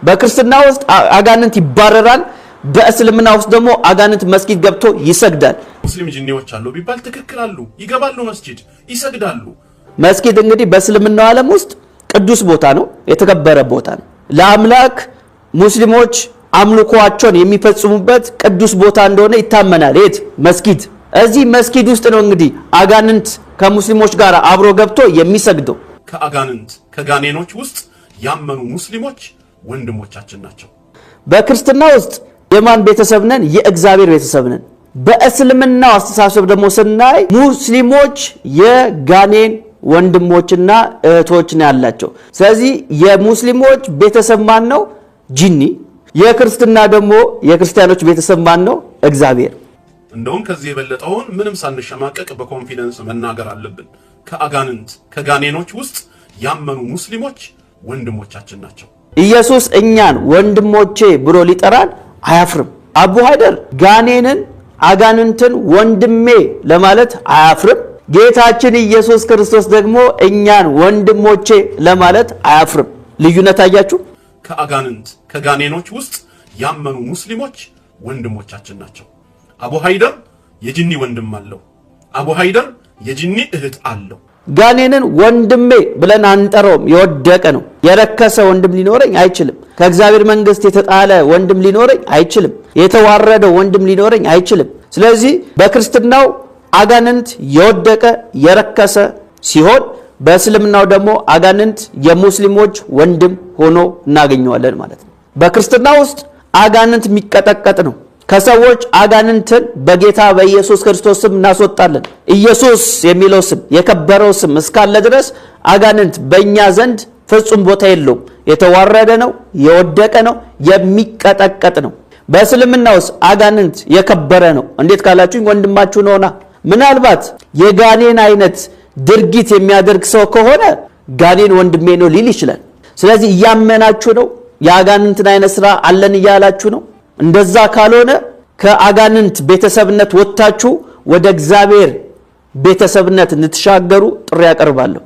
በክርስትና ውስጥ አጋንንት ይባረራል። በእስልምና ውስጥ ደግሞ አጋንንት መስጊድ ገብቶ ይሰግዳል። ሙስሊም ጂኒዎች አሉ ቢባል ትክክል አሉ። ይገባሉ፣ መስጂድ ይሰግዳሉ። መስጊድ እንግዲህ በእስልምናው ዓለም ውስጥ ቅዱስ ቦታ ነው፣ የተከበረ ቦታ ነው። ለአምላክ ሙስሊሞች አምልኮአቸውን የሚፈጽሙበት ቅዱስ ቦታ እንደሆነ ይታመናል። የት? መስጊድ። እዚህ መስጊድ ውስጥ ነው እንግዲህ አጋንንት ከሙስሊሞች ጋር አብሮ ገብቶ የሚሰግደው። ከአጋንንት ከጋኔኖች ውስጥ ያመኑ ሙስሊሞች ወንድሞቻችን ናቸው። በክርስትና ውስጥ የማን ቤተሰብ ነን? የእግዚአብሔር ቤተሰብ ነን። በእስልምናው አስተሳሰብ ደግሞ ስናይ ሙስሊሞች የጋኔን ወንድሞችና እህቶች ነው ያላቸው። ስለዚህ የሙስሊሞች ቤተሰብ ማን ነው? ጂኒ። የክርስትና ደግሞ የክርስቲያኖች ቤተሰብ ማን ነው? እግዚአብሔር። እንደውም ከዚህ የበለጠውን ምንም ሳንሸማቀቅ በ confidence መናገር አለብን። ከአጋንንት ከጋኔኖች ውስጥ ያመኑ ሙስሊሞች ወንድሞቻችን ናቸው። ኢየሱስ እኛን ወንድሞቼ ብሎ ሊጠራን አያፍርም። አቡ ሃይደር ጋኔንን አጋንንትን ወንድሜ ለማለት አያፍርም። ጌታችን ኢየሱስ ክርስቶስ ደግሞ እኛን ወንድሞቼ ለማለት አያፍርም። ልዩነት አያችሁ? ከአጋንንት ከጋኔኖች ውስጥ ያመኑ ሙስሊሞች ወንድሞቻችን ናቸው። አቡ ሃይደር የጂኒ ወንድም አለው። አቡ ሃይደር የጂኒ እህት አለው። ጋኔንን ወንድሜ ብለን አንጠራውም። የወደቀ ነው። የረከሰ ወንድም ሊኖረኝ አይችልም። ከእግዚአብሔር መንግሥት የተጣለ ወንድም ሊኖረኝ አይችልም። የተዋረደ ወንድም ሊኖረኝ አይችልም። ስለዚህ በክርስትናው አጋንንት የወደቀ የረከሰ ሲሆን በእስልምናው ደግሞ አጋንንት የሙስሊሞች ወንድም ሆኖ እናገኘዋለን ማለት ነው። በክርስትና ውስጥ አጋንንት የሚቀጠቀጥ ነው። ከሰዎች አጋንንትን በጌታ በኢየሱስ ክርስቶስ ስም እናስወጣለን። ኢየሱስ የሚለው ስም የከበረው ስም እስካለ ድረስ አጋንንት በእኛ ዘንድ ፍጹም ቦታ የለውም። የተዋረደ ነው፣ የወደቀ ነው፣ የሚቀጠቀጥ ነው። በእስልምና ውስጥ አጋንንት የከበረ ነው። እንዴት ካላችሁኝ ወንድማችሁ ነውና። ምናልባት የጋኔን አይነት ድርጊት የሚያደርግ ሰው ከሆነ ጋኔን ወንድሜ ነው ሊል ይችላል። ስለዚህ እያመናችሁ ነው፣ የአጋንንትን አይነት ስራ አለን እያላችሁ ነው። እንደዛ ካልሆነ ከአጋንንት ቤተሰብነት ወጥታችሁ ወደ እግዚአብሔር ቤተሰብነት እንድትሻገሩ ጥሪ ያቀርባለሁ።